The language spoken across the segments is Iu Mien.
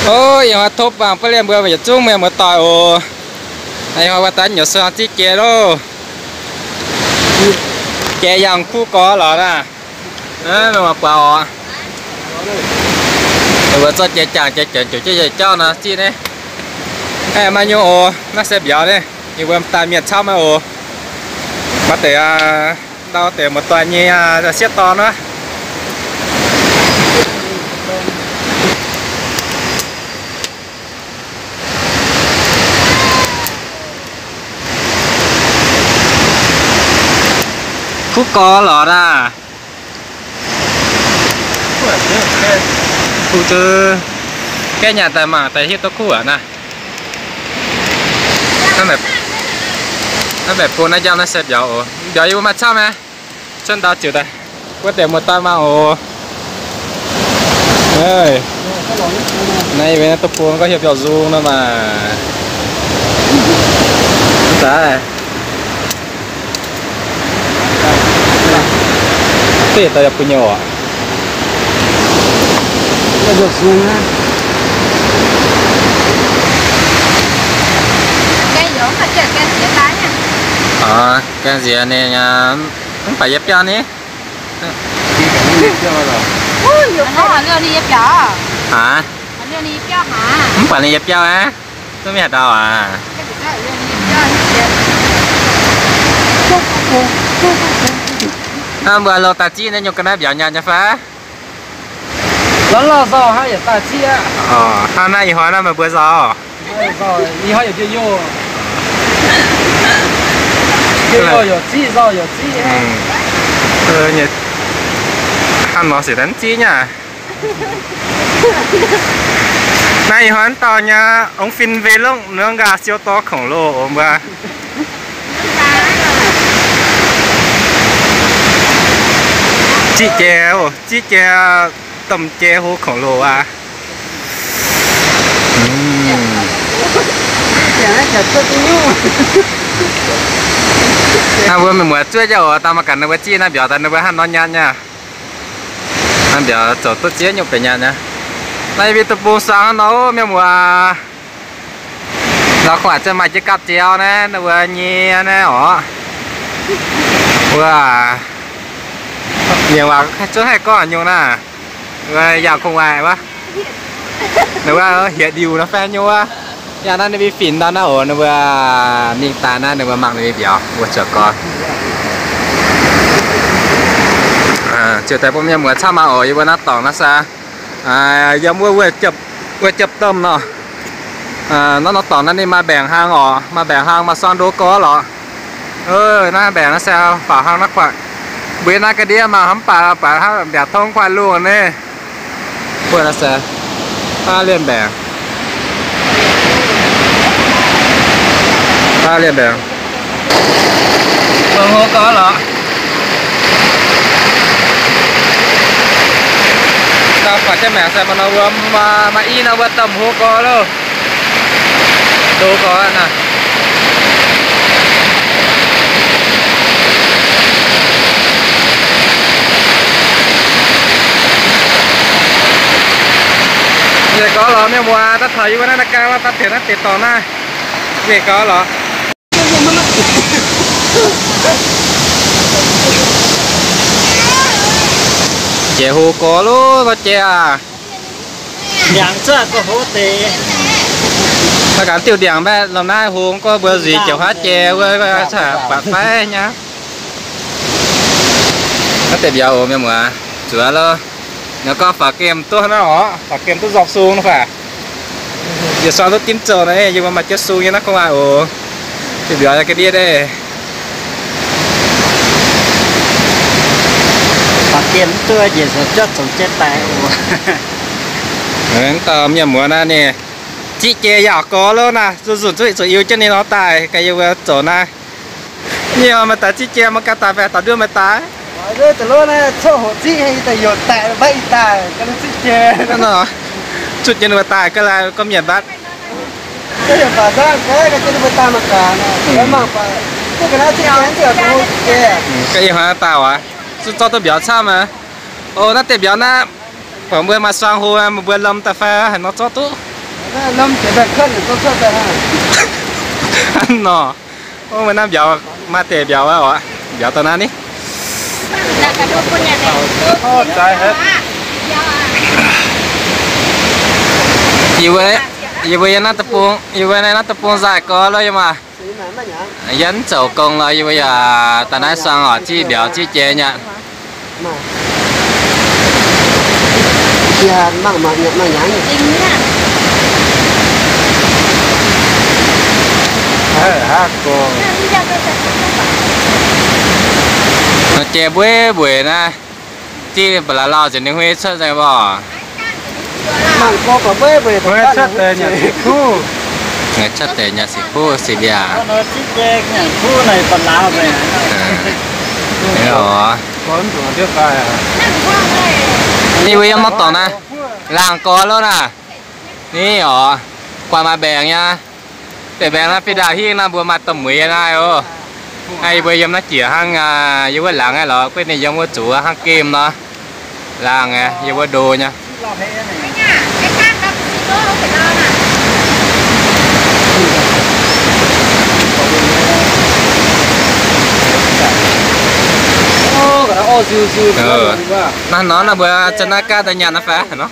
Ov, ih hnoi tov bangc butv lienh mbuo yietc zungv mienh muoz-doic oc. Ih hnoi wuov daaih nyuoqc sou ziqv jiex loh. Jiex yangh kuv gorx lorqc naaiv. Meih buatc oc. Mbuo zorqv jiex jangx jiex jiex jiex jauv nor ziqv naaiv. Maaih nyungc oc, naaiv se mbiauz naaiv. Yie mbuo daaih mienh camv maiv oc. Maaih deix ndau deix muoz-doic nyei sieqv dorn aqv. Kuv gorx lorqc naaiv. Kuv zungv gaeqv nyanc daaih mangc daaih hiuv duqv kuv aqv naaiv. Naaiv mbaeqc bung naaiv njang naaiv se mbiauz oc. Mbiauz yie mbuo maaih camv maiv? Cuotv ndau ziouc daaih. Wuov deix muoz-doic mangc oc. Naaiv yie mbuo duqv bung gorngv hiuv mbiauz nzung nor maah. Daaih. Deix daaih yaac bun nyei oc. Gaeng nziex ninh mv baac yie biauv ni. Aav, mv baac ninh yie biauv aqv. Duqv mienh haaix dauh aac? Hnangv mbuo loz daaih ziqv naaiv nyungc ga'naaiv mbiauz nyanc nyei fai? Lorz lorz nzauh hnangv yietc daaih ziqv aqv. Hnangv naaiv ih hnoi naaiv meih mbuo nzauh. Ih hnoi yietc diuh nyungc. Diuh nyungc youc ziqv, nzauh youc ziqv. Hnangv nor se daaih ziqv nyei. Naaiv ih hnoi dauh nyei ong fin vei longv nor nqaah siou dorh khổng lồ mbuo. Ziqv jiex, ziqv jiex, domh jiex hlo khổng lồ aqv. Naaiv mbuo mienh muoz zuov jauv oc, dangh mangc gaax ninh mbuo ziqv naaiv mbiauz daaih ninh mbuo hnangv nor nyanc nyei. Naaiv mbiauz zoux duqv ziex nyungc benx nyanc nyei. Naaiv yie mbuo duqv bung suang hnangv nor mienh muoz. Lorz kuv aac, zengc maaih jiex gapv jiex naaiv, ninh mbuo nyei naaiv oc. Wuov, mienh waac zuov haih gorngv nyungc naaiv. Ninh mbuo yangh kungx waaic wuov. Ninh mbuo hietc liuc nor fai nyungc wuov. Yangh naaiv ninh mbuo fih ndau naaiv oc, ninh mbuo mingh daaih naaiv ninh mbuo mangc ninh mbuo mbiauz mbuo zuqc gorngv. Ziouc daaih bun mienh muoz camv mangc oc, yie mbuo naaiv dorngx naaiv se yiem wuov wuov jepv domh nor. Naaiv norm dorngx naaiv ninh maaih mbaengc hlang oc, maaih mbaengc hlang maaih suang ndo gorx lorqc. Naaiv mbaengc naaiv se faaux hlang naaiv kuatv. Mbuo naaiv ga'ndiev mangc hnamv baac baac hnangv mbiaauc tong kuatv lungh naaiv. Buov naaiv se baav lienh mbaengc. Baav lienh mbaengc. Mbuo hlo gorx lorqc. Dauh faaux jienv maengc se maaih nor mbuo maaih i nor mbuo domh hlo gorx loh. Ndo gorx naaiv. Nzengc gorx lorqc mienh muoz, daaih taux yie mbuo naaiv naaiv gaang lorqc, daaih piex naaiv deix dorngx naaiv. Nzengc gorx lorqc. Jiex hlo gorx loh, gorx jiex aac. Ndiangx zungv gorx hlo deix. Maiv gaax diuh ndiangx mbaeqc lomh naaiv hlo gorx mbuo nzuiz jiex huaav jiex wuov, buatc fai nyei. Naaiv deix mbiauz oc mienh muoz, zuqc loh. Ninh gorngv faaux gemh duqv naaiv oc, faaux gemh duqv nzormc sung nor fai. Yie suang duqv dimv zoux naaiv, yie mbuo maaih jienv sung nyei naaiv gorngv waac oc. Deix mbiauz ga'ndiev deix. Faaux gemh duqv njiec zoux jatv zoux jatv daaih oc. Dauh mienh muoz naaiv ninh ziqv jiex yaac gorx loh naaiv, zuqc nzunc zuqc zuqc iu jienv ninh nor daaih, gaax yie mbuo zoux naaiv. Nyei maaih daaih ziqv jiex mangc gaax daaih fai taux nduov maaih daaih. Cuotv jiex ninh mbuo daaih ga'naaiv, gorngv mienh mbatv. Ga'naaiv ih hnoi daaih waac, zuqc zorqv duqv mbiauz camv maah. O, naaiv deix mbiauz naaiv, buatc mbuo maaih suang hlo, mbuo lomh daaih fai haaix nor zorqv duqv. Nor, mv maaih naaiv mbiauz, maaih deix mbiauz oc. Mbiauz dongh naaiv ni. Yie mbuo, yie mbuo yiem naaiv deic-bung, yie mbuo naaiv deic-bung nzaaih gorx lo yiem aac. Yie mv zoux gong lo, yie mbuo yaac daaih naaiv suang oc, ziqv mbiauz ziqv jei nyei. Jai mbueiv mbueic naaiv, div ba'laqc lauh nzengc, ninh hui cuotv nzengc mbuo. Cuotv deix nyanc sic kuv, cuotv deix nyanc sic kuv sic mbiaauc. Ni oc. Ninh mbuo yiem norm dorngx naaiv, laangh gorx lo naaiv. Ni oc, guaax maaih mbaengx nyei. Deix mbaengx naaiv fih ndaauh hingv naaiv mbuo maaih domh mueiz naaiv oc. Naaiv yie mbuo yiem naaiv jiex hnangv, yie wuov laangz naaiv lorz gueiv ninh yiem wuov zuqc hnangv gemh nor. Laangz yie wuov ndo nyei. Naaiv nor naaiv mbuo za'naaiv gaatv daaih nyanc naaiv fai nor?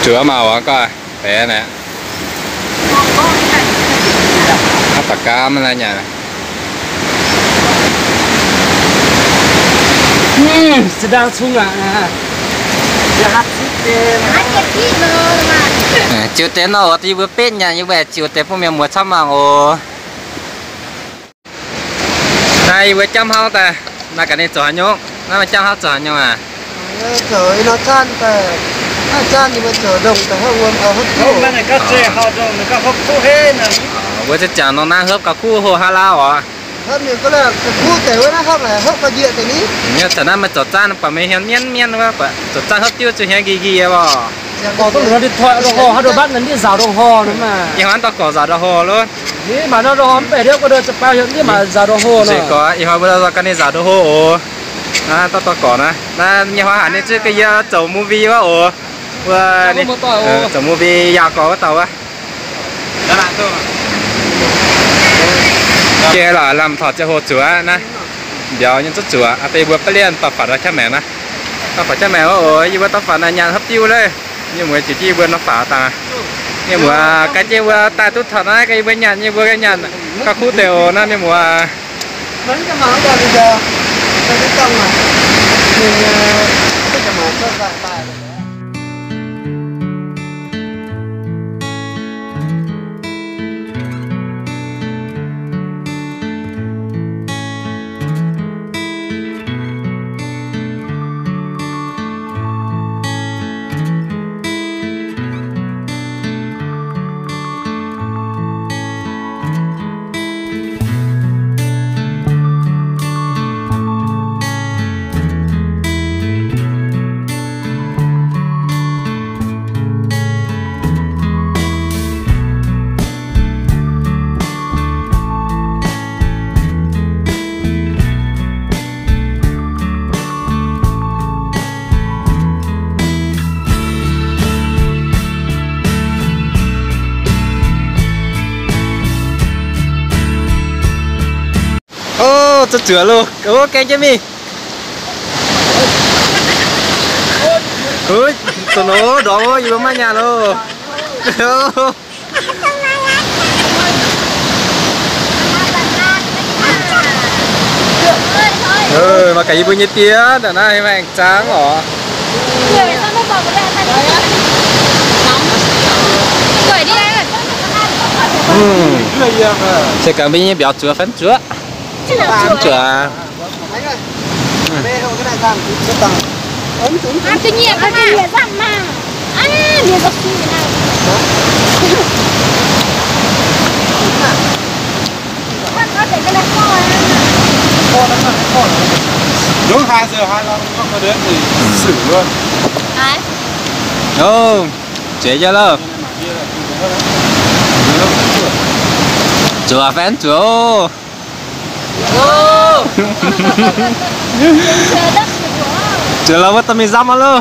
Zuov maah, oc, gaax deix naaiv. Aav baac gaamv naaiv nyanc. Ziux deix nor, yie mbuo betv nyanc, yie mbuo ziux deix bun mienh muoz camv mangc oc. Naaiv yie mbuo jamv hlauv daaih, naaiv gaax ninh zoux haaix nyungc? Naaiv maaih jamv hlauv zoux haaix nyungc aac? Wuov ziex jangc nor naaiv hopv gauh kuv hoh hnangv lauh oc. Taux naaiv maaih zoux zaanv baac meih hmien mienv mienv wuov, zoux zaanv hopv diuv zuqc hmien nqi nqi oc. Ih hnoi dorh gorc nzaaux ndau hor loh. Ih hnoi mbuo dorh ga'naaiv nzaaux ndau hor oc. Naaiv dorh dorh gorc naaiv, naaiv nyei hnoi haaix ninh zuqc ga'yie zoux movie wuov oc. Wuov, zoux movie yaac gorx wuov dauh wuov. Geh lorqc, lamh taux ziangh hoc zuoqv naaiv, mbiauz nyei zuqv zuoqc, deix mbuo ba'lienh dorh fatv dorh qaqv maengc naaiv. Dorh fatv qaqv maengc wuov oc, yie mbuo dorh fatv naaic nyanc hopv diuv leiz. Mienh muoz ziouc jienv yie mbuo nor faaux dangh. Mienh muoz gan jienv mbuo daaih duqv taux naaiv, gan yie mbuo nyanc, yie mbuo nyanc gauh kuv deix oc naaiv mienh muoz. Ov, zuqc zuoqc loh, gaeng jienv mingh. Ov, zoux nor ndorm wuov, yie mbuo maiv nyaanh loh. Mangc gaax yie mbuo nyei diev, ndongc naaiv maengc zaangv oc. Se gaax mbuo nyei mbiauz zuoqc fai mv zuoqc? Mv zuoqc aqv. Ov, zeix jienv loh. Zuoqc fai mv zuoqc oc. Zuoqc lorz wuov dorh mingh nzamv oc loh.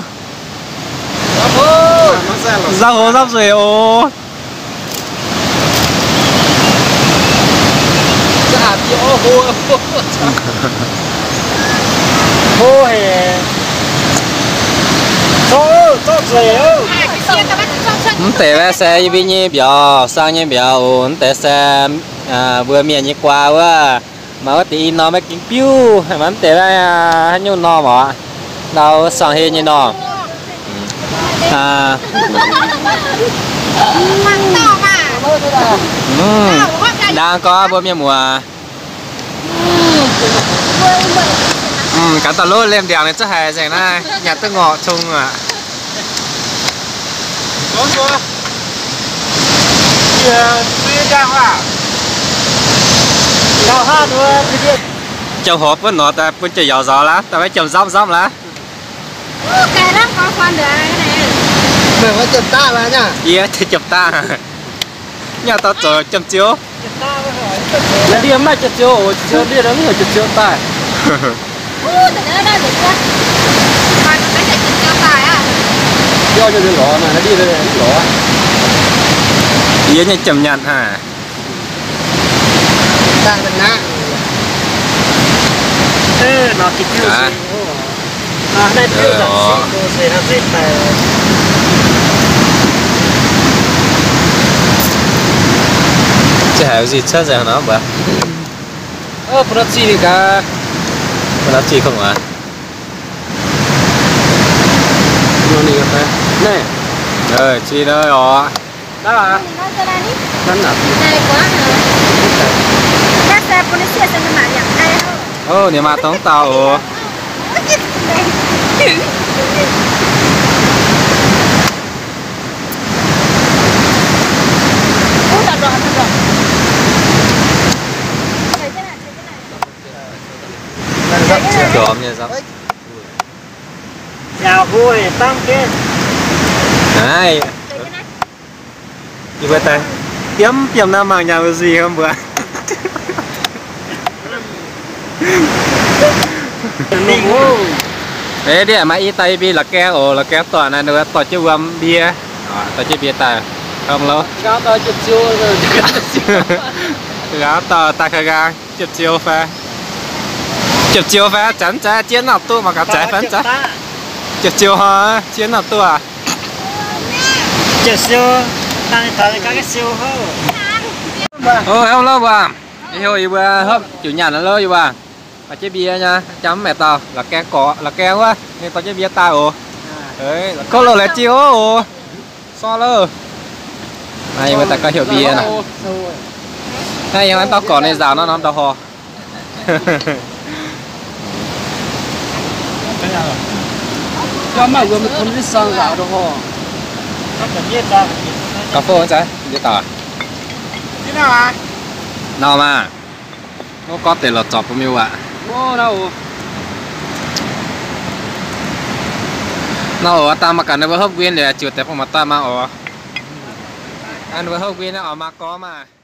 Nzamv hov nzamv nzueic oc. Mv deix se yie mbuo nyei mbiauz, sang nyei mbiauz oc. Mv deix se mbuo mienh nyei guaa wuov. Maaih wuov deix i norm maiv gengh biuv, mv deix haaix nyungc norm oc. Ndau suangx hei nyei norm. Ndaang gorngv mbuo mienh muoz. Gaax daaih lov liemh ndiangx ninh zungv haiz nzengc naaiv, nyanc duqv ngorc cung aqv. Jomc horpc buonv nor daaih bun jiex yaauz nzauz laav, daaih maiv jomc nzamv nzamv laav. Yie jomc daaih. Nyaah dauh zoux jomc ziou. Naaiv ndiev mv maaih jomc ziou oc, jomc ziou ndiev mv heuc jomc ziou daaih. Yie nyei jomc nyanc haic. Zinh haic zinh cuotv nzengc haaix nor mbuo. Bun nor zinh gaax. Bun nor zinh kungx muangx. Nor ninh fai. Naaiv. Zinh nor oc. Ov, ninh maa dongh dauh oc. Naaiv. Yie mbuo daaih biomv biomv naaiv mangc nyanc mbu'ziex mbuo. Eix ndiev maaih i daaih i mbi la'gaeng oc, la'gaeng dorh naaiv ninh mbuo dorh jienv wuom mbie, dorh jienv mbie daaih, kamv lov. Nqaang dorh daaih ka'nqaang. Jomc ziou fai? Jomc ziou fai? Zanc mv zaaix jiex nangh duqv mangc gaax zaaix fai mv zaaix. Jomc ziou hov, jiex nangh duqv aqv. Ov, hopv lov mbuo. Ih hopv yie mbuo hopv jiuc nyaanh lov yie mbuo. Dorh jienv mbie nyei, jangx mv maeqc dauh, la'gaeng gorqv, la'gaeng wuov, ninh dorh jienv mbie daaih oc. Kouv loh laengz zingh oc. Sorry loh. Naaiv yie mbuo daaih gauh heuc mbie nor. Naaiv yie mbuo dauh gorqv ninh nzaaux nor norm ndau hor. Gauh fouv zaqc, yie dauh. Nor maah. Mv gorngv deix lorqc zorpc bun mingh wuov. Nor oc, dangh mangc gaax ninh mbuo hopv nquin liuz ziouc deix bun maaih daaih maah oc. Ninh mbuo hopv nquin oc, maaih gorngv maah.